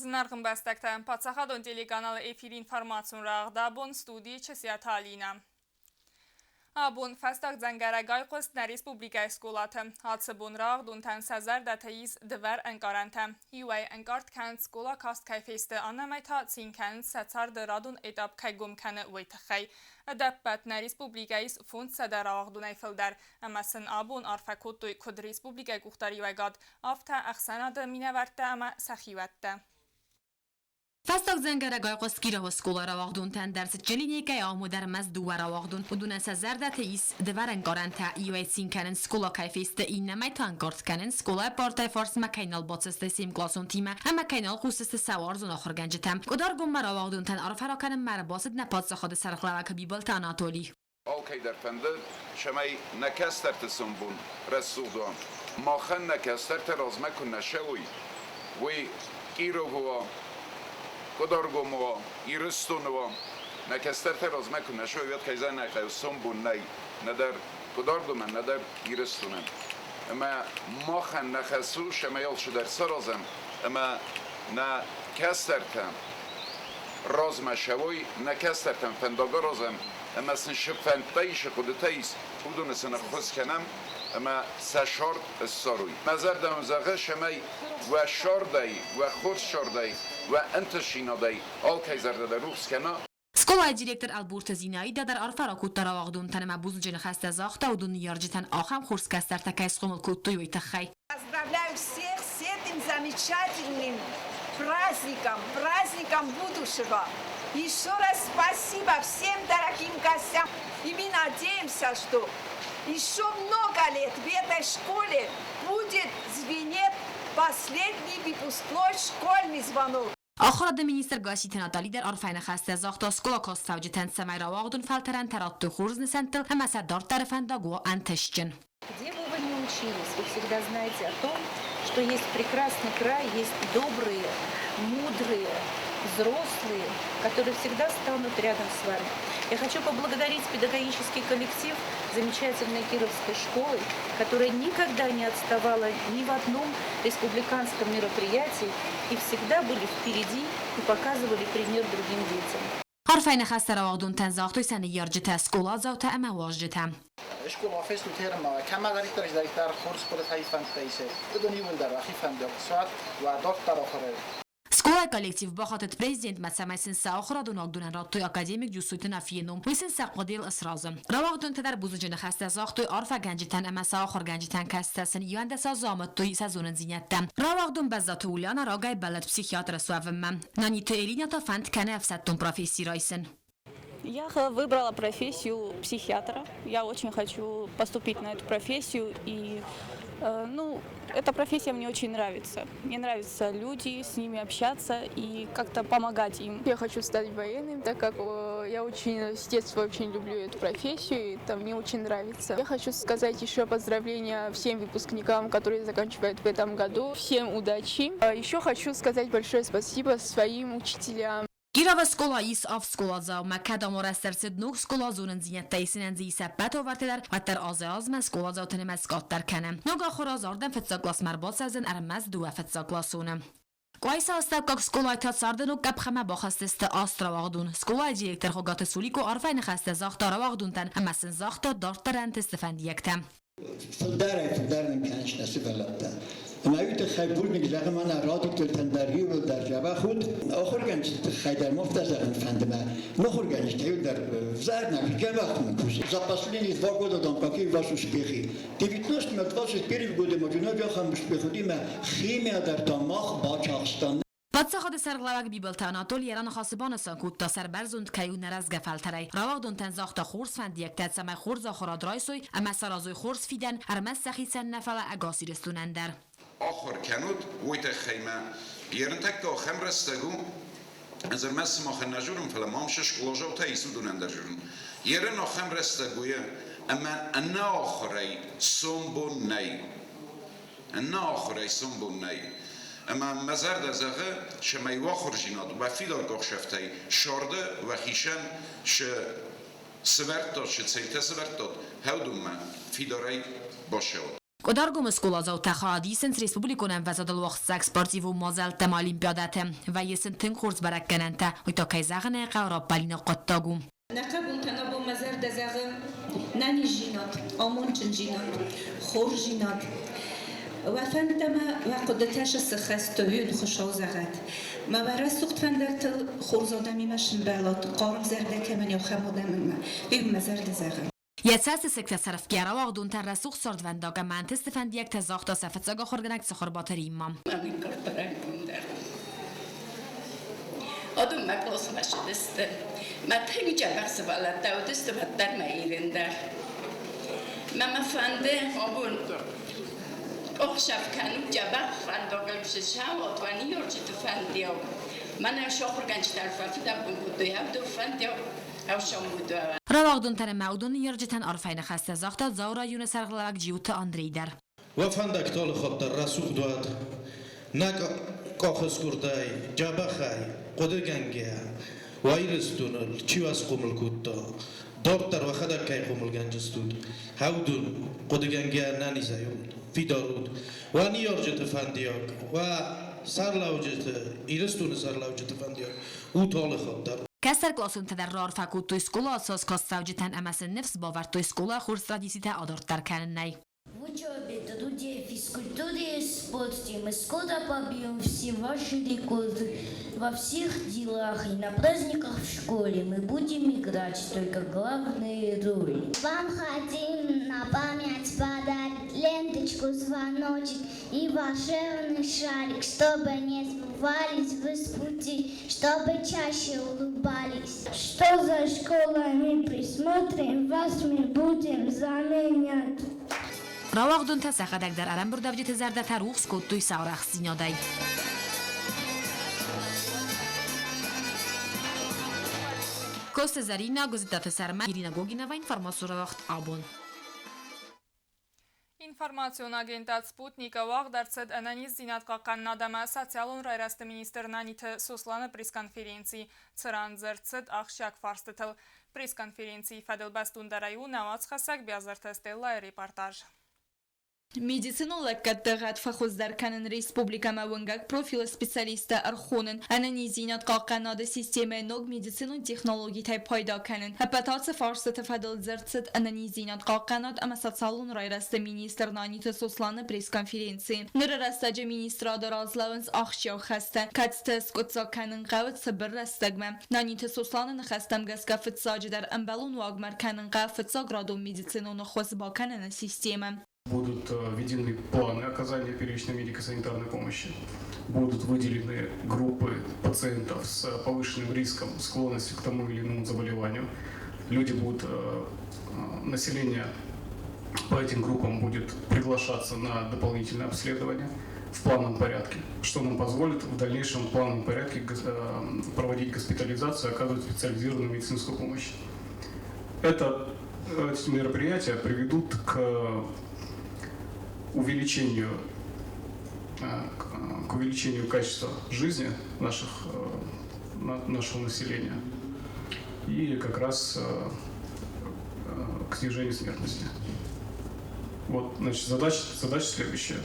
Зынаргъ ӕмбӕстӕгтӕ, паддзахадон телеканалы эфиры информацион рӕгъд абон студийы Чысиаты Алинӕ. Абон фӕстаг дзӕнгӕрӕг айхъуыст нӕ республикӕйы скъолаты. Ацы бон рауагъдонтӕн сӕ зӕрдӕтӕ ис дывӕр ӕнкъарӕнтӕ. Иуӕй ӕнкъард кӕнынц скъола каст кӕй фесты, аннӕмӕй та цин кӕнынц сӕ царды радон этап кӕй гом кӕны, уый тыххӕй. Ӕдӕппӕт нӕ республикӕйы ис 500 рауагъдонӕй фылдӕр, ӕмӕ сын абон арфӕ кодтой куыд республикӕйы къухдариуӕгад, афтӕ ӕхсӕнады минӕвӕрттӕ ӕмӕ сӕ хиуӕттӕ. Фӕстаг дзӕнгӕрӕг айхъуыст Кировы скъола рауагъдонтӕн дӕр цытджын линейкӕйы ӕмӕ дӕр ӕрмӕст дыууӕ рауагъдон. Уыдонӕн сӕ зӕрдӕты ис дывӕр ӕнкъарӕнтӕ, иуӕй цин кӕнынц скъола кӕй фесты, иннӕмӕй та ӕнкъард кӕнынц, скъолайы партӕйы фарсмӕ кӕй нал бацыдысты се мкъласонтимӕ ӕмӕ кӕй нал хъусдзысты сӕ уарзон ахуыргӕнджытӕм. Къуыдаргоммӕ рауагъдонтӕн арфӕ ракӕнынмӕ ӕрбацыд нӕ паддзахады сӕргълӕууӕг Бибылты Анатоли. Алкӕйдӕр фӕнды, цӕмӕй нӕ кӕстӕрты сомбон рӕсугъд уа. Махӕн нӕ кӕстӕртӕ размӕ куы нӕ цӕуой, уый Кировы уа, Къуыдаргомы уа, Ирыстоны уа, нӕ кӕстӕртӕ размӕ куы нӕ цӕуой, уӕд кӕй зӕгъын ӕй хъӕуы, сомбон нӕй нӕдӕр Къуыдаргомӕн, нӕдӕр Ирыстонӕн. Ӕмӕ махӕн нӕ хӕс у, цӕмӕй алцыдӕр саразӕм ӕмӕ нӕ кӕстӕртӕ размӕ цӕуой, нӕ кӕстӕртӕн фӕндаг аразӕм, ӕмӕ сын цы фӕндтӕ ис, цы хъуыдытӕ ис, уыдоны сын ӕххуыс кӕнӕм ӕмӕ сӕ сӕрд ссарой. Мӕ зӕрдӕ уын зӕгъы, цӕмӕй уӕ сӕрдӕй, уӕ хорз сӕрдӕй, уӕ ӕнтыстдзинадӕй алкӕй зӕрдӕ дӕр рухс кӕна. Скъолайы директор Ӕлборты Зинаидӕ дӕр арфӕ ракодта рауагъдонтӕн ӕмӕ бузныджы ныхӕстӕ загъта, уыдон ныййарджытӕн ахӕм хорз кӕстӕртӕ кӕй схъомыл кодтой, уый тыххӕй. Поздравляю всех с этим замечательным праздником, праздником будущего. Еще раз спасибо всем дорогим гостям. И мы надеемся, что еще много лет в этой школе будет звенеть последний выпускной школьный звонок. Ахуырады министр Гасситы Натали дӕр арфӕйы ныхӕстӕ загъта скъолакастцӕуджытӕн, цӕмӕй рауагъдон фӕлтӕрӕнтӕ радтой хорз нысӕнттыл ӕмӕ сӕ дарддӕры фӕндаг уа ӕнтыстджын. Где бы вы ни учились, вы всегда знаете о том, что есть прекрасный край, есть добрые, мудрые, взрослые, которые всегда станут рядом с вами. Я хочу поблагодарить педагогический коллектив замечательной Кировской школы, которая никогда не отставала ни в одном республиканском мероприятии и всегда были впереди и показывали пример другим детям. Арфӕйы ныхӕстӕ рауагъдонтӕн загътой сӕ ныййарджытӕ, скъоладзаутӕ ӕмӕ уазджытӕ. Скъола фестут ӕмӕ кӕмӕдӕриддӕр хорз хъуыдытӕй фӕндтӕ исы, уыдон иууылдӕр уӕхи фӕндиаг суат, уӕ дарддӕр ахуыры. Скъолайы коллектив бахатыд президентмӕ, цӕмӕй сын сӕ ахуырадон уагдонӕн радтой академик Джусойты Нафийы ном. Уый сын сӕ хъуыдыйыл сразы. Рауагъдонтӕ дӕр бузныджы ныхӕстӕ загътой арфӕгӕнджытӕн ӕмӕ сӕ ахуыргӕнджытӕн, кӕцытӕ сын 11 азы амыдтой сӕ зонындзинӕдтӕ. Рауагъдон Бӕззаты Ульяна рагӕй бӕллыд психиатры суӕвынмӕ. Наниты Элинӕ та фӕнд кӕны ӕфсӕддон професси райсын. Я выбрала профессию психиатра. Я очень хочу поступить на эту профессию. И ну, эта профессия мне очень нравится. Мне нравятся люди, с ними общаться и как-то помогать им. Я хочу стать военным, так как я очень с детства очень люблю эту профессию, и это мне очень нравится. Я хочу сказать еще поздравления всем выпускникам, которые заканчивают в этом году. Всем удачи. Еще хочу сказать большое спасибо своим учителям. Кировы скъола ис авд скъоладзаумӕ, кӕд ӕм арӕзт ӕрцыд ног скъола зонындзинӕдтӕ исынӕн дзы ис ӕппӕт уавӕртӕ дӕр, уӕддӕр азӕй-азмӕ скъоладзауты нымӕц къаддӕр кӕны. Ног ахуыр аз ардӕм фыццаг къласмӕ ӕрбацӕудзӕн ӕрмӕст дыууӕ фыццагкъласоны. Къуайса астӕуккаг скъолайы та царды ног къӕпхӕнмӕ бахӕсдзысты аст рауагъдон. Скъолайы директор Хуыгаты Сулико арфӕйы ныхӕстӕ загъта рауагъдонтӕн ӕмӕ сын загъта дарддӕр ӕнтысты фӕндиӕгтӕ. Фылдӕрӕй-фылдӕр нын кӕныс нӕ сывӕллӕттӕ. Ӕмӕ уый тыххӕй бузныг зӕгъын мӕнӕ радиотӕн дӕр иууылдӕр дзӕбӕх уыд. Ахуыргӕнджыты тыххӕй дӕр муфтӕ зӕгъын фӕнды мӕ. Мыхуыргӕнджытӕ иууылдӕр взӕрнаг дзӕбӕх мын кусы. За последние 2 года там какие у вас успехи? 19-21 годы ма ахӕм успех уыди мӕ химия дӕр та мах бацахстам. Паддзахады сӕргълӕууӕг Бибылты Анатоли йӕ раныхасы банысан кодта, сӕрбӕрзонд кӕй у нӕ рӕзгӕ фӕлтӕрӕй. Рауагъдонтӕн загъта хорз фӕндиӕгтӕ, цӕмӕй хорз ахуырад райсой ӕмӕ саразой хорз фидӕн, ӕрмӕст сӕхицӕн нӕ, фӕлӕ ӕгас Ирыстонӕн дӕр. Ахуыр кӕнут, уый тыххӕй мӕ ерынтӕккӕ ахӕм рӕстӕг у, ӕз ӕрмӕст сымахӕн нӕ дзурын, фӕлӕ мӕм цы скъоладзаутӕ ис, уыдонӕн дӕр дзурын. Ерын ахӕм рӕстӕг у, ӕмӕ ӕнӕахуырӕй сомбон нӕй. Ӕнӕахуырӕй сомбон нӕй. Ӕмӕ мӕ зӕрдӕ зӕгъы, цӕмӕй уӕ ахуырдзинад уӕ фидар къухсӕфтӕй сӕрды уӕхицӕн цы сывӕрдтат, цы цӕйтӕ сывӕрдтат, хӕудунмӕ фидарӕй бацӕуӕд. Къуыдаргомы скъоладзаутӕ хайад исынц республикон ӕмвӕзадыл уагъдцӕуӕг спортивон мадзӕлттӕ ӕмӕ олимпиадӕты. Вӕййы сын тынг хорз бӕрӕггӕнӕнтӕ, уый та, кӕй зӕгъын ӕй хъӕуы, раппӕлинаг хъуыддаг у. Нӕ хъӕбултӕн абон мӕ зӕрдӕ зӕгъы нӕниздзинад, амондджындзинад, хорздзинад. Уӕ фӕндтӕ мӕ уӕ хъуыдытӕ сыххӕст уӕд, Хуыцау зӕгъӕд. Мӕ уӕ рӕсугъд фӕндӕгтыл хорз адӕмимӕ сымбӕлат, хъарм зӕрдӕ кӕмӕн и, ахӕм адӕмимӕ. Уый мӕ зӕрдӕ зӕгъы. Йӕ цӕстысыгтӕ сӕрфгӕ рауагъдонтӕ рӕсугъд цардвӕндаг ӕмӕ ӕнтысты фӕндиӕгтӕ загъта сӕ фыццаг ахуыргӕнӕг Цыхуырбаты Римма. Адон мӕ къласмӕ ссыдысты. Мӕ тынг дзӕбӕх сывӕллӕттӕ уыдысты, уӕддӕр мӕ Ирин дӕр. Мӕ мӕ фӕнды абон ӕхсӕв кӕнут дзӕбӕх фӕндагыл куы ссӕуат уӕ ныййарджыты фӕндиаг. Мӕнӕ сахуыргӕнджытӕ фӕфыдӕбон кодтой авдон фӕндиаг. Рауагъдонтӕн ӕмӕ уыдон ныййарджытӕн арфӕйы ныхӕстӕ загъта Дзауы районы сӕргълӕууӕг Джиоты Андрей дӕр. Уӕ фӕндӕгты алыхатт дӕр рӕсугъд уӕд, нӕ къахыскъуырдӕй, дзӕбӕхӕй, хъуыдыгӕнгӕйӕ, уӕ Ирыстоныл чи уӕ схъомыл кодта, дарддӕр уӕхӕдӕг кӕй хъомылгӕнджыстут, хӕудун, хъуыдыгӕнгӕйӕ нӕнизӕй ут, фидар ут. Уӕ ныййарджыты фӕндиаг, уӕ сӕрлӕуджыты, Ирыстоны сӕрлӕуджыты фӕндиаг ут алыхатт дӕр. Кӕстӕркъласонтӕ дӕр раарфӕ кодтой скъолайы скъоладзауджытӕн ӕмӕ сын ныфс бавӕрдтой скъолайы хорз традицитӕ адарддӕр кӕнынӕй. В учебе, труде, физкультуре и спорте мы скоро побьем все ваши рекорды. Во всех делах и на праздниках в школе мы будем играть только главные роли. Вам хотим на память подарить ленточку, звоночек и волшебный шарик, чтобы не сбывались вы с пути, чтобы чаще улыбались. Что за школа мы присмотрим, вас мы будем заменять. Рауагъдонтӕ сӕхӕдӕг дӕр ӕрӕмбырдӕвджыты зӕрдӕтӕ рухс кодтой сӕ арӕхстдзинадӕй. Коста Зарина, Гуызыдтаты Сӕрмӕ, Ирина Гогинова, информацион рауагъд абон. Информацион агентад «Спутник» уагъд ӕрцыд ӕнӕниздзинад хъахъхъӕнынад ӕмӕ социалон райрӕзты министр Наниты Сосланы пресс-конференци, цыран дзырд цыд ахсджиаг фарстытыл. Пресс-конференцийы фӕдыл бӕстондӕрӕй у нӕ уацхӕссӕг Биазырты Стеллайы репортаж. Медицинон лӕггӕдты гъӕд фӕхуыздӕр кӕнын республикӕмӕ уынгӕг профилы специалисттӕ ӕрхонын, ӕнӕниздзинад хъахъхъӕнады системӕйы ног медицинон технологитӕй пайда кӕнын. Ӕппӕт ацы фарстыты фӕдыл дзырд цыд ӕнӕниздзинад хъахъхъӕнад ӕмӕ социалон райрӕзты министр Наниты Сосланы пресс-конференцийы. Ныры рӕстӕджы министрады раз лӕууынц ахсджиаг хӕстӕ, кӕцыты скъуыддзаг кӕнын хъӕуы цыбыр рӕстӕгмӕ. Наниты Сосланы ныхӕстӕм гӕсгӕ фыццаджыдӕр ӕмбӕлон уагмӕ ӕркӕнын хъӕуы фыццаградон медицинон ӕххуыс бакӕныны системӕ. Будут введены планы оказания первичной медико-санитарной помощи, будут выделены группы пациентов с повышенным риском склонности к тому или иному заболеванию. Люди будут, население по этим группам будет приглашаться на дополнительное обследование в плановом порядке, что нам позволит в дальнейшем в плановом порядке проводить госпитализацию, оказывать специализированную медицинскую помощь. Эти мероприятия приведут к увеличению качества жизни нашего населения и как раз к снижению смертности. Вот, значит, задача следующая.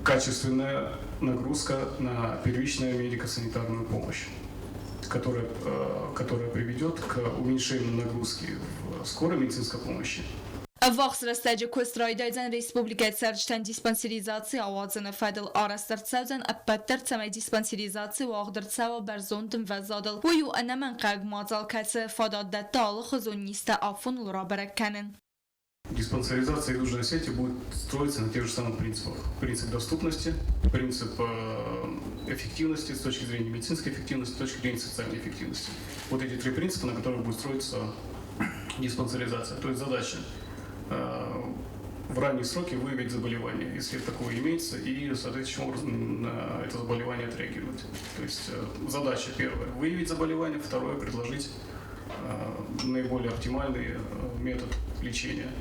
Качественная нагрузка на первичную медико-санитарную помощь, которая приведет к уменьшению нагрузки в скорой медицинской помощи. Ӕввахс рӕстӕджы куыст райдайдзӕн республикӕйы цӕрджытӕн диспансеризаци ауадзыны фӕдыл. Арӕзт ӕрцӕудзӕн ӕппӕт дӕр, цӕмӕй диспансеризаци уагъд ӕрцӕуа бӕрзонд ӕмвӕзадыл. Уый у ӕнӕмӕнгхъӕуӕг мадзал, кӕцы фадат дӕтты алыхуызон низтӕ афоныл рабӕрӕг кӕнын. Диспансеризация Южной Осетии будет строиться на тех же самых принципах. Принцип доступности, принцип эффективности с точки зрения медицинской эффективности, с точки зрения социальной эффективности. Вот эти три принципа, на которых будет строиться диспансеризация. То есть задача в ранние сроки выявить заболевание, если такое имеется, и соответствующим образом на это заболевание отреагировать. То есть задача первая – выявить заболевание, второе – предложить наиболее оптимальный метод лечения.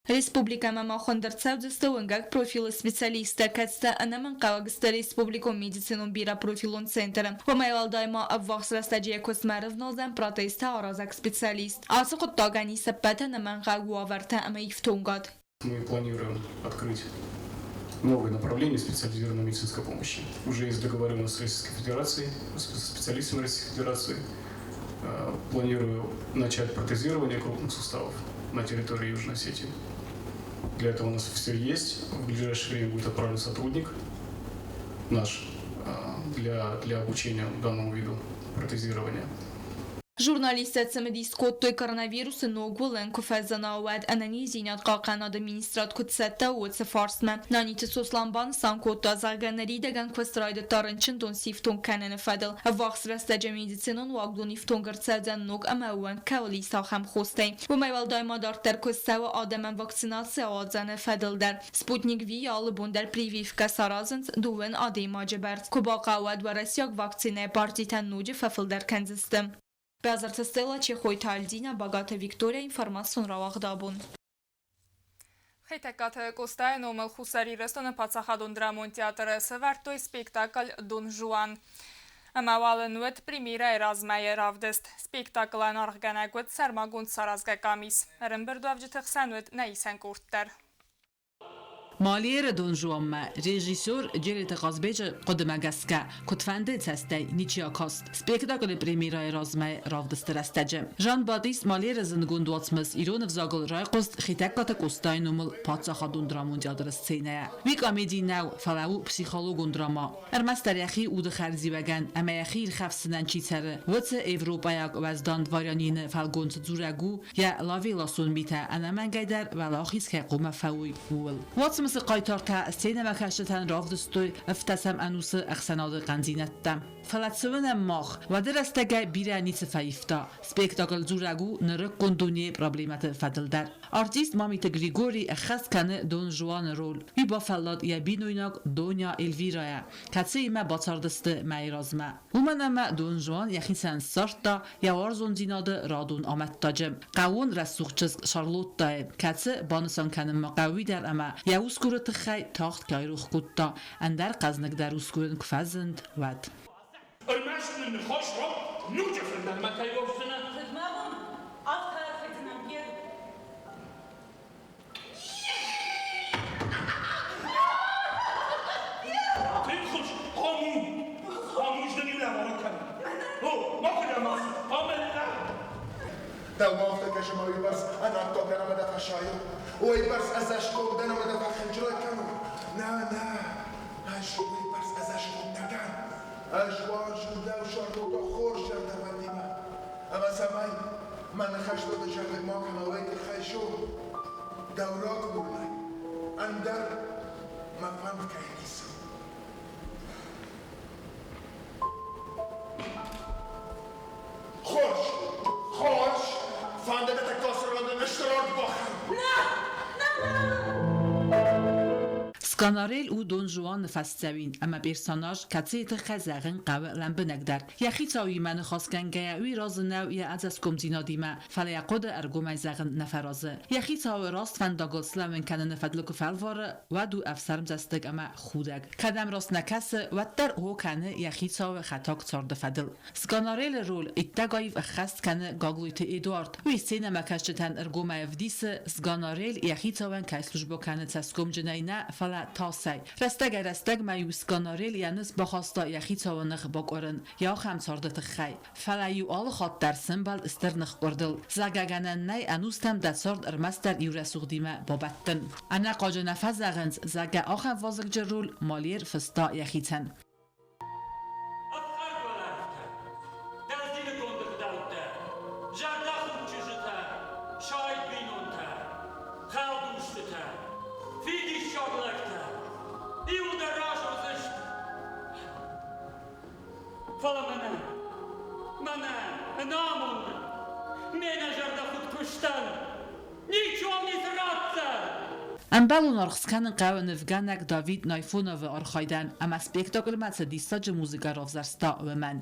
Республикӕмӕ ма хуынд ӕрцӕудзысты уынгӕг профилы специалисттӕ, кӕцытӕ ӕнӕмӕнгхъӕуӕг сты республикон медицинон бирӕпрофилон центры. Уымӕй уӕлдай ма ӕввахс рӕстӕджы йӕ куыстмӕ ӕрывналдзӕн протезтӕ аразӕг специалист. Ацы хъуыддагӕн ис ӕппӕт ӕнӕмӕнгхъӕуӕг уавӕртӕ ӕмӕ ифтонгад. Мы планируем открыть новое направление специализированной медицинской помощи. Уже есть договоренность с Российской Федерацией, с специалистами Российской Федерации. Планирую начать протезирование крупных суставов на территории Южной Осетии. Для этого у нас все есть. В ближайшее время будет отправлен сотрудник наш для обучения данному виду протезирования. Журналисттӕ цымыдис кодтой, коронавирусы ног уылӕн куы фӕзына, уӕд Ӕнӕниздзинад хъахъхъӕнады министрад куыд цӕттӕ у уыцы фарстмӕ. Наниты Сослан банысан кодта, зӕгъгӕ, ныридӕгӕн куыст райдыдта рынчындон сифтонг кӕныны фӕдыл. Ӕввахс рӕстӕджы медицинон уагдон ифтонг ӕрцӕудзӕн ног ӕмӕ ӕууӕнк кӕуыл ис, ахӕм хостӕй. Уымӕй уӕлдай ма дарддӕр куыст цӕуы адӕмӕн вакцинаци ауадзӕны фӕдыл дӕр. Спутник V-йы алы бон дӕр прививкӕ саразынц дыууын адӕймаджы бӕрц. Куы бахъӕуа, уӕд уӕрӕсейаг вакцинӕйы партитӕ ноджы фӕфылдӕр кӕндзысты. Бӕзырты Стелла, Чехойты Альдина, Багаты Виктория, информацион рауагъд абон. Хетӕгкаты Къостайы номыл Хуссар Ирыстоны паддзахадон драмон театры сӕвӕрдтой спектакль «Дон Жуан». Ӕмӕ уал ын уӕд премьерӕйы размӕйы равдыст. Спектаклӕн аргъгӕнӕг уыд сӕрмагонд саразгӕ къамис. Ӕрӕмбырдуӕвджыты хсӕн уыд нӕ исӕн къорд дӕр. Мольеры Дон Жуанмӕ режиссер Джелеты Хъазбеджы хъуыдымӕ гӕсгӕ, куыдфӕнды цӕстӕй ничи акаст спектаклы премьерӕйы размӕ равдысты рӕстӕджы. Жан-Батист Мольеры зындгонд уацмыс ирон ӕвзагыл райхъуыст Хетӕгкаты Къостайы номыл паддзахадон драмон театры сценӕйӕ. Уый комеди нӕу, фӕлӕ у психологон драма. Ӕрмӕстдӕр йӕхи уды хӕрзиуӕгӕн ӕмӕ йӕхи ирхӕфсынӕн чи цӕры, уыцы европӕйаг уӕздан дворянины фӕлгонц дзурӕг у, йӕ лавеласон митӕ ӕнӕмӕнгӕйдӕр уӕлахиз кӕй хъуамӕ фӕуой, ууыл. Уацмысы хъайтартӕ сценӕмӕкӕсджытӕн равдыстой ӕвддӕсӕм ӕнусы ӕхсӕнады хъӕндзинӕдтӕ. Фӕлӕ цы уынӕм мах, уӕды рӕстӕгӕй бирӕ ницы фӕивта. Спектакль дзурӕг у нырыккон дунейы проблемӕты фӕдыл дӕр. Артист Мамиты Григорий ӕххӕст кӕны Дон Жуаны роль. Уый бафӕллад йӕ бинойнаг Доня Эльвирӕйӕ, кӕцыимӕ бацардысты мӕйы размӕ. Уымӕн ӕмӕ Дон Жуан йӕхицӕн ссардта йӕ уарзондзинады радон амӕттаджы, хъӕууон рӕсугъд чызг Шарлоттӕйы, кӕцы банысан кӕнынмӕ хъӕуы дӕр ӕмӕ йӕ усгуры тыххӕй тагъд кӕй рох кодта, ӕндӕр хъӕзныгдӕр усгурын куы фӕзынд, уӕд. Ӕрмӕст нын ныхас ратт, ноджы фылдӕр мӕ кӕй уарздзынӕ. Куыд мӕ бон, афтӕ архайдзынӕн, Пьер. Тынг хъом у, хъом у, дын иу лӕвар кӕн. О, макуы дӕм ацу, амӕллӕ. Дӕумӕ афтӕ кӕсы ӕмӕ уыйбӕрц ӕнаккаг дӕн ӕмӕ дӕ фӕсайон, уыйбӕрц ӕдзӕсгом дӕн ӕмӕ дӕ фӕхынджылӕг кӕнон. Нӕ, нӕ, ӕз уыйбӕрц ӕдзӕсгом нӕ дӕн. Ӕз уарзын дӕу, Шарлотта, хорз зӕрдӕвӕндимӕ. Ӕмӕ цӕмӕй мӕ ныхӕстыл дызӕрдыг ма кӕна, уый тыххӕй зон, дӕу ракурынӕй ӕндӕр мӕ фӕнд кӕй ницы у. Хорз, хорз, фӕнды дӕ тӕккӕ ацы ран стыр ард бахӕр. Нӕ, нӕ, нӕ! Сганарель у Дон Жуаны фӕсдзӕуин ӕмӕ персонаж, кӕцыйы тыххӕй зӕгъын хъӕуы лӕмбынӕгдӕр. Йӕ хицауимӕ ныхасгӕнгӕйӕ уый разы нӕу йӕ ӕдзӕсгомдзинадимӕ, фӕлӕ йӕ хъуыды ӕргомӕй зӕгъын нӕ фӕразы. Йӕ хицауы раст фӕндагыл слӕууын кӕныны фӕдыл куы фӕлвары, уӕд у ӕфсӕрмдзӕстыг ӕмӕ худӕг. Кӕдӕм раст нӕ кӕсы, уӕддӕр хо кӕны йӕ хицауы хӕтаг царды фӕдыл. Сганарелы роль иттӕг аив ӕххӕст кӕны Гаглойты Эдуард. Уый сценӕмӕкӕсджытӕн ӕргомӕй ӕвдисы, Сганарель йӕ хицауӕн кӕй службӕ кӕны цӕсгомджынӕй нӕ, фӕлӕ тасӕй. Рӕстӕгӕй-рӕстӕгмӕ-иу Сганарель йӕ ныфс бахаста йӕ хицауы ных бакъуырын йӕ ахӕм царды тыххӕй. Фӕлӕ-иу алы хатт дӕр сӕмбӕлд стыр ныхкъуырдыл. Зӕгъгӕгӕнӕн нӕй ӕнустӕм дӕ цард ӕрмӕстдӕр иу рӕсугъдимӕ бабӕттын. Ӕнӕхъуаджы нӕ фӕзӕгъынц, зӕгъгӕ, ахӕм вазыгджын роль Мольер фыста йӕхицӕн. Ӕфхӕрд уӕлӕрвтӕ, дӕлдзиныгонд ӕгъдӕуттӕ, зӕрдӕхудт чызджытӕ, сайд бинонтӕ, хӕлд устытӕ, фидиссаг лӕгтӕ, иуылдӕр разылдзысты. Фӕлӕ мӕнӕ, мӕнӕ, ӕнамонд, ме нӕзӕрдӕхудт куыстӕн ничуал ницы ратдзӕн! Ӕмбӕлон аргъ скӕнын хъӕуы нывгӕнӕг Давид Найфоновы архайдӕн ӕмӕ спектаклмӕ цы диссаджы музыкӕ равзӕрста, уымӕн.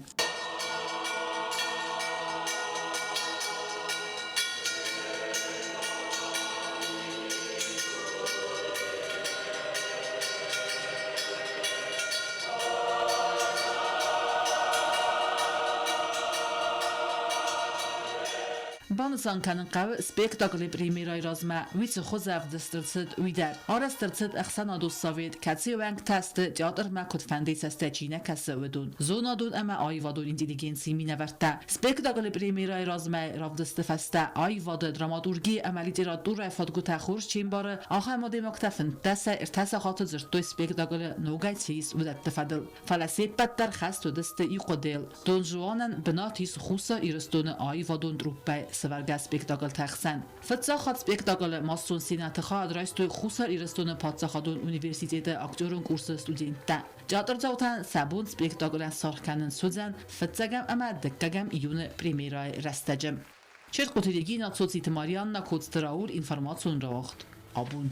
Банысан кӕнын хъӕуы, спектаклы премьерӕйы размӕ уый цы хуызы ӕвдыст ӕрцыд, уый дӕр. Арӕзт ӕрцыд ӕхсӕнадон совет, кӕцыйы уӕнгтӕ сты, театрмӕ куыдфӕндыйы цӕстӕй чи нӕ кӕсы, уыдон, зонадон ӕмӕ аивадон интеллигенцийы минӕвӕрттӕ. Спектаклы премьерӕйы размӕ равдысты фӕстӕ аивады, драматургийы ӕмӕ литературӕйы фадгуытӕ хорз чи ӕмбары, ахӕм адӕймӕгтӕ фынддӕсӕй ӕртӕ сахаты дзырдтой спектаклы ногӕй цы ис, уыдӕтты фӕдыл. Фӕлӕ се ппӕт дӕр хӕст уыдысты иу хъуыдыйыл: Дон Жуанӕн бынат ис Хуссар Ирыстоны аивадон труппӕйы сӕвӕргӕ спектакльты ӕхсӕн. Фыццаг хатт спектаклы массон сценӕты хайад райстой Хуссар Ирыстоны паддзахадон университеты актерон курсы студенттӕ. Театрдзаутӕн сӕ бон спектаклӕн саргъ кӕнын суыдзӕн фыццӕгӕм ӕмӕ дыккӕгӕм июны премьерӕйы рӕстӕджы. Черткъуты Регина, Цоциты Марианна, Коцты Рауль, информацион рауагъд. Абон.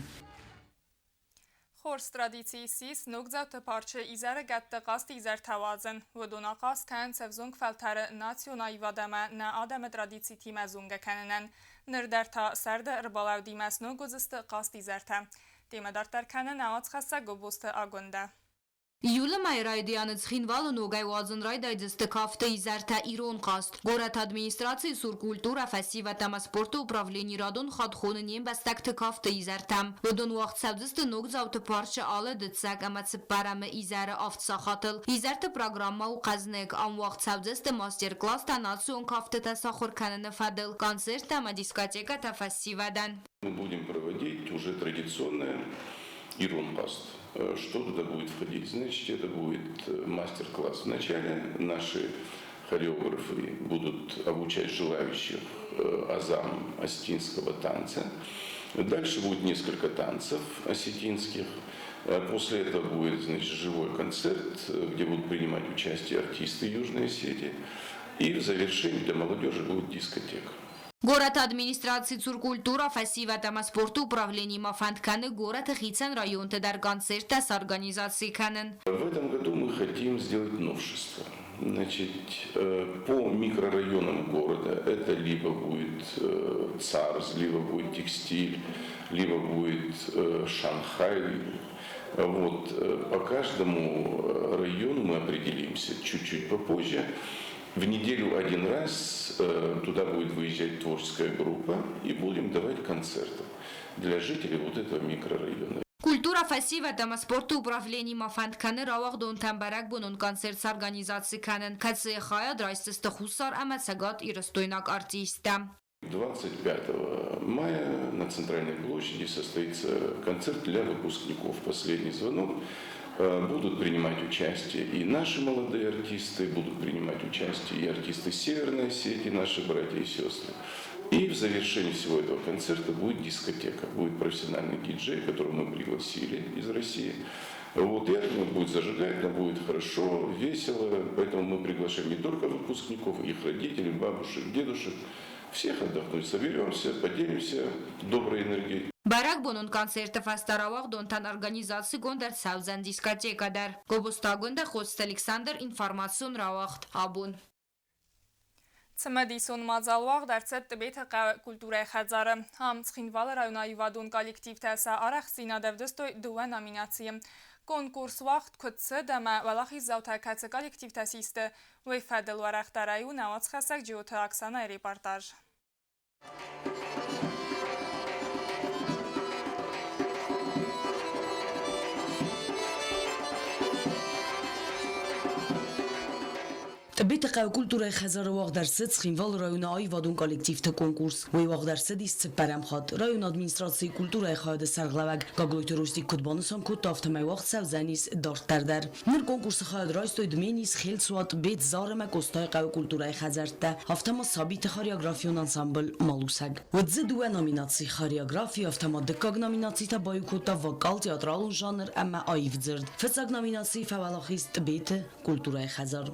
Хорз традици ссис Ногдзауты парчы изӕрыгӕтты хъазтизӕртӕ уадзын. Уыдон ахъаз кӕнынц ӕвзонг фӕлтӕры национ аивад ӕмӕ нӕ адӕмы традицитимӕ зонгӕ кӕнынӕн. Ныр дӕр та сӕрды ӕрбалӕудимӕ сног уыдзысты хъазтизӕртӕ. Темӕ дарддӕр кӕны нӕ уацхӕссӕг Гобозты Агуындӕ. Июлы мӕйы райдианы Цхинвалы ногӕй уадзын райдайдзысты кафты изӕртӕ «Ирон хъазт». Горӕты администрацийы цур культурӕ, фӕсивӕд ӕмӕ спорты управлени радон хатт хоны не мбӕстӕгты кафты изӕртӕм. Уыдон уагъд цӕудзысты Ногдзауты парчы алы дыццӕг ӕмӕ цыппӕрӕмы изӕры авд сахатыл. Изӕрты программӕ у хъӕзныг. Ам уагъд цӕудзысты мастер-класстӕ национ кафтытӕ сахуыр кӕныны фӕдыл, концерттӕ ӕмӕ дискотекӕтӕ фӕсивӕдӕн. Мы будем проводить уже традиционное Ирон хъазт. Что туда будет входить? Значит, это будет мастер-класс. Вначале наши хореографы будут обучать желающих азам осетинского танца. Дальше будет несколько танцев осетинских. После этого будет, значит, живой концерт, где будут принимать участие артисты Южной Осетии. И в завершении для молодежи будет дискотека. Горӕты администрацийы цур культурӕ, фӕсивӕд ӕмӕ спорты управленимӕ фӕнд кӕны горӕты хицӕн районты дӕр концерттӕ сорганизаци кӕнын. В этом году мы хотим сделать новшество. Значит, по микрорайонам города это либо будет ЦАРС, либо будет текстиль, либо будет Шанхай. Вот, по каждому району мы определимся чуть-чуть попозже. В неделю один раз туда будет выезжать творческая группа и будем давать концерты для жителей вот этого микрорайона. Культурӕ, фӕсивӕд ӕмӕ спорты управленимӕ фӕнд кӕны рауагъдонтӕн бӕрӕгбонон концерт сорганизаци кӕнын, кӕцыйы хайад райсдзысты Хуссар ӕмӕ Цӕгат Ирыстойнаг артисттӕ. 25 мая на Центральной площади состоится концерт для выпускников «Последний звонок». Будут принимать участие и наши молодые артисты, будут принимать участие и артисты Северной Осетии, наши братья и сестры. И в завершении всего этого концерта будет дискотека, будет профессиональный диджей, которого мы пригласили из России. Вот, я думаю, будет зажигательно, будет хорошо, весело. Поэтому мы приглашаем не только выпускников, их родителей, бабушек, дедушек, всех отдохнуть. Соберемся, поделимся доброй энергией. Бӕрӕгбонон концерты фӕстӕ рауагъдонтӕн организацигонд ӕрцӕудзӕн дискотекӕ дӕр. Гобозты Агуындӕ, Коцты Александр, информацион рауагъд «Абон». Цымыдисон мадзал уагъд ӕрцыд Тъбеты хъӕуы культурӕйы хӕдзары. Ам Цхинвалы районы аивадон коллективтӕ сӕ арӕхстдзинад ӕвдыстой дыууӕ номинацийы. Конкурс уагъд куыд цыд ӕмӕ уӕлахиздзаутӕ кӕцы коллективтӕ систы, уый фӕдыл уӕрӕхдӕрӕй у нӕ уацхӕссӕг Джиоты Оксанайы репортаж. Тъбеты хъӕуы культурӕйы хӕдзары уагъд ӕрцыд Цхинвалы районы аивадон коллективты конкурс. Уый уагъд ӕрцыдис цыппӕрӕм хатт. Районы администрацийы культурӕйы хайады сӕргълӕууӕг Гаглойты Ростик куыд банысан кодта, афтӕмӕй уагъд цӕудзӕнис дарддӕр дӕр. Ныр конкурсы хайад райстой Дменис, Хелцуат, Бет, Зар ӕмӕ Къостайы хъӕуы культурӕйы хӕдзӕрттӕ, афтӕ ма сабиты хореографион ансамбль «Малусӕг». Уыд дзы дыууӕ номинацийы хореографи, афтӕ ма дыккаг номинаци та баиу кодта вокал, театралон жанр ӕмӕ аив дзырд. Фыццаг номинацийы фӕуӕлахиз Тъбеты культурӕйы хӕдзар.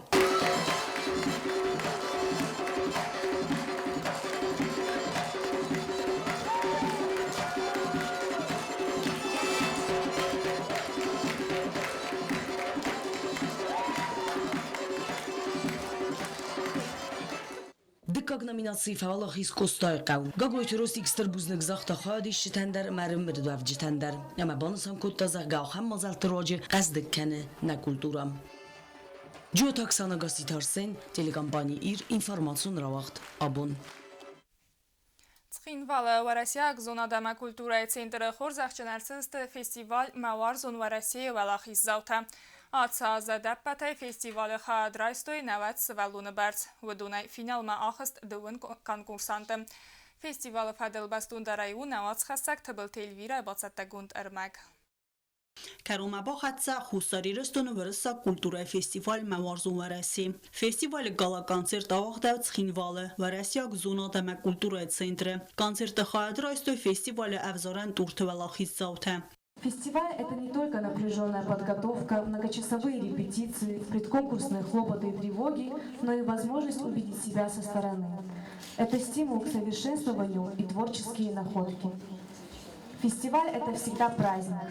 Дыккаг номинацийы фӕуӕлахиз Къостайы хъӕу. Гаглойты Ростик стыр бузныг загъта хайадисджытӕн дӕр ӕмӕ ӕрӕмбырдуӕвджытӕн дӕр. Ӕмӕ банысан кодта, зӕгъгӕ, ахӕм мадзӕлтты руаджы хъӕздыг кӕны нӕ культурӕ. Джиоты Оксана Гасситы Арсен, телекомпани «Ир», информацион рауагъд «Абон». Цхинвалы Уӕрӕсейаг зонад ӕмӕ культурӕйы центры хорзӕхджын ӕрцыдысты фестиваль «Мӕ уарзон Уӕрӕсе-йы уӕлахиздзаутӕ. Ацы аз ӕдӕппӕтӕй фестивалы хайад райстой 90 сывӕллоны бӕрц. Уыдонӕй финалмӕ ахызт дыууын конкурсанты. Фестивалы фӕдыл бӕстондӕрӕй у нӕ уацхӕссӕг Тыбылты Эльвирӕйы бацӕттӕгонд ӕрмӕг. Кӕронмӕ бахӕццӕ Хуссар Ирыстоны уырыссаг культурӕйы фестиваль «Мӕ уарзон Уӕрӕсе». Фестивалы гала-концерт ауагъдӕуыд Цхинвалы, Уӕрӕсейаг зонад ӕмӕ культурӕйы центры. Концерты хайад райстой фестивалы ӕвзарӕн турты уӕлахиздзаутӕ. Фестиваль – это не только напряженная подготовка, многочасовые репетиции, предконкурсные хлопоты и тревоги, но и возможность увидеть себя со стороны. Это стимул к совершенствованию и творческие находки. Фестиваль – это всегда праздник.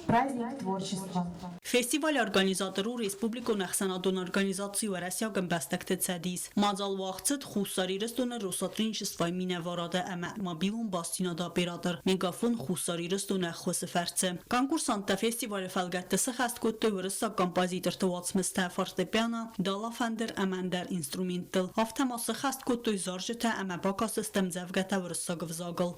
Праздник творчества. Фестивалы организатор у республикон ӕхсӕнадон организаци Уӕрӕсейаг ӕмбӕстӕгты цӕдис. Мадзал уагъд цыд Хуссар Ирыстоны Россотрудничествойы минӕварады ӕмӕ мобилон бастдзинады оператор Мегафон Хуссар Ирыстоны ӕххуысы фӕрцы. Конкурсанттӕ фестивалы фӕлгӕтты сыхӕст кодтой уырыссаг композиторты уацмыстӕ фортепиано, далафӕндыр ӕмӕ ӕндӕр инструменттыл. Афтӕ ма сыхӕст кодтой зарджытӕ ӕмӕ бакастысты ӕмдзӕвгӕтӕ уырыссаг ӕвзагыл.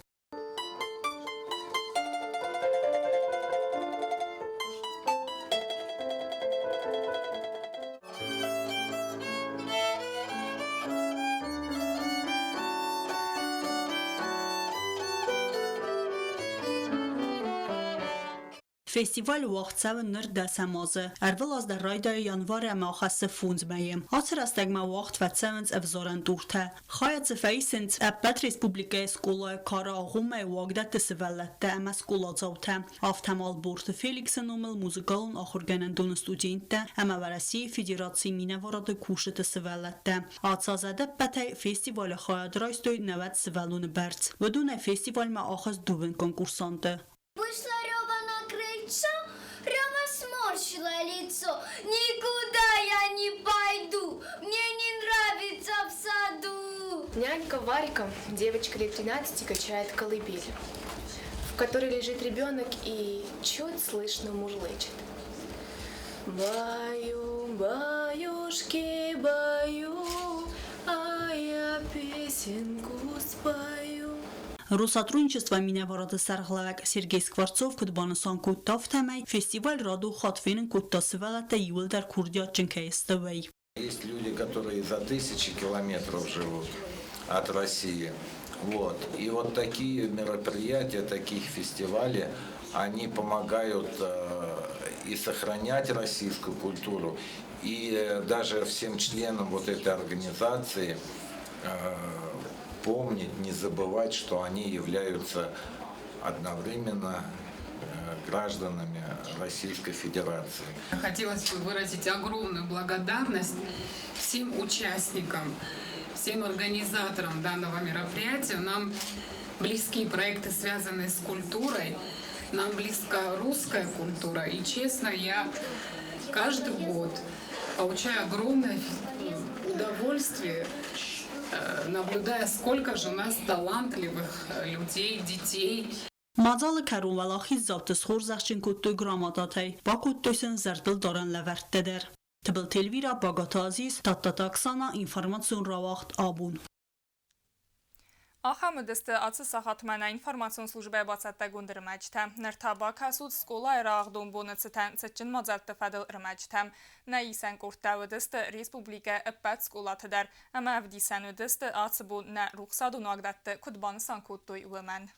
Фестиваль уагъд цӕуы ныр дӕсӕм азы. Ӕрвылаз дӕр райдайы январы ӕмӕ ахӕссы фондз мӕйы. Ацы рӕстӕгмӕ уагъд фӕцӕуынц ӕвзарӕн туртӕ. Хайад дзы фӕисынц ӕппӕт республикӕйы скъолайы кары агъоммӕйы уагдӕтты сывӕллӕттӕ ӕмӕ скъоладзаутӕ, афтӕ ма Ӕлборты Феликсы номыл музыкалон ахуыргӕнӕндоны студенттӕ ӕмӕ Уӕрӕсейы Федерацийы минӕварады кусджыты сывӕллӕттӕ. Ацы аз ӕдӕппӕтӕй фестивалы хайад райстой 90 сывӕллоны бӕрц. Уыдонӕй фестивальмӕ ахызт дыууын конкурсанты. Вышла Рева на крыльцо, Рева сморщила лицо. Никуда я не пойду, мне не нравится в саду. Нянька Варька, девочка лет 13, качает колыбель, в которой лежит ребенок и чуть слышно мурлычет. Баю, баюшки, баю, а я песенку спою. Россотрудничество минӕварады сӕргълӕууӕг Сергей Скворцов куыд банысан кодта, афтӕмӕй фестиваль рад у хатт фенын кодта сывӕллӕттӕ иууылдӕр курдиатджын кӕй сты, уый. Есть люди, которые за тысячи километров живут от России. Вот. И вот такие мероприятия, таких фестивали, они помогают и сохранять российскую культуру, и даже всем членам вот этой организации помнить, не забывать, что они являются одновременно гражданами Российской Федерации. Хотелось бы выразить огромную благодарность всем участникам, всем организаторам данного мероприятия. Нам близки проекты, связанные с культурой, нам близка русская культура. И честно, я каждый год получаю огромное удовольствие, наблюдая, сколько же у нас талантливых людей, детей. Мадзалы кӕрон уӕлахиздзауты схорзӕхджын кодтой грамотатӕй, бакодтой сын зӕрдылдарӕн лӕвӕрттӕ дӕр. Тыбылты Эльвирӕ, Багаты Азиз, Тадтаты Оксана, информацион рауагъд «Абон». Ахӕм уыдысты ацы сахатмӕ нӕ информацион службӕйы бацӕттӕгонд ӕрмӕджытӕ. Ныр та бакӕсут скъолайы рауагъдон боны цытӕн цытджын мадзӕлтты фӕдыл ӕрмӕджытӕм. Нӕ исӕн къордтӕ уыдысты республикӕйы ӕппӕт скъолаты дӕр ӕмӕ ӕвдисӕн уыдысты, ацы бон нӕ рухсадон уагдӕтты куыд банысан кодтой, уымӕн.